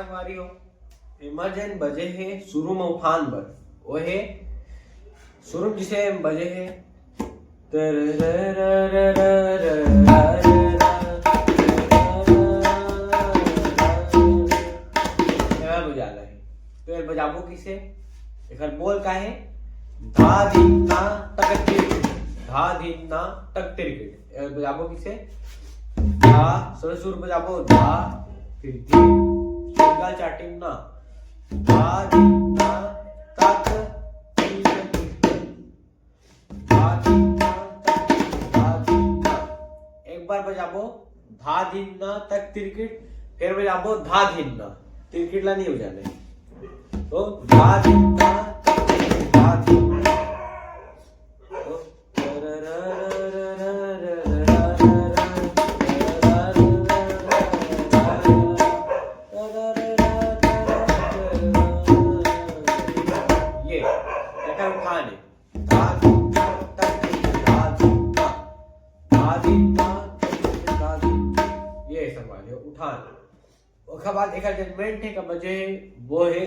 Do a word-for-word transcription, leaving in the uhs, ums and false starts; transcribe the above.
संगवारी हो, एमा जेन बजे हे शुरू म उठान बर, वो हे शुरू म जिसे बजे हे, एला बजाना हे। तो ये बजाबो किसे? एकर बोल का हे? धा धिन ना तक तिरकिट, धा धिन ना तक तिरकिट। एला बजाबो किसे? धा, सरसुर बजाबो, धा, फिर धी, सिंगल चाटिन ना, धा धिन ना तक तिरकिट। धा धिन ना, धा धिन ना। एक बार बजाबो, धा धिन ना तक तिरकिट, फिर बजाबो धा धिन ना, तिरकिट ला नहीं बजाना हे। तो धा धिन ना तक तिरकिट, धा धिन ना। तो ये एकर उठान हे। धा धिन ना तक तिरकिट, धा धिन ना, धा धिन ना तक तिरकिट, धा धिन ना। ये संगवारी हो उठान। ओकर बाद एकर जेन मेंट हे का बजे, वो हे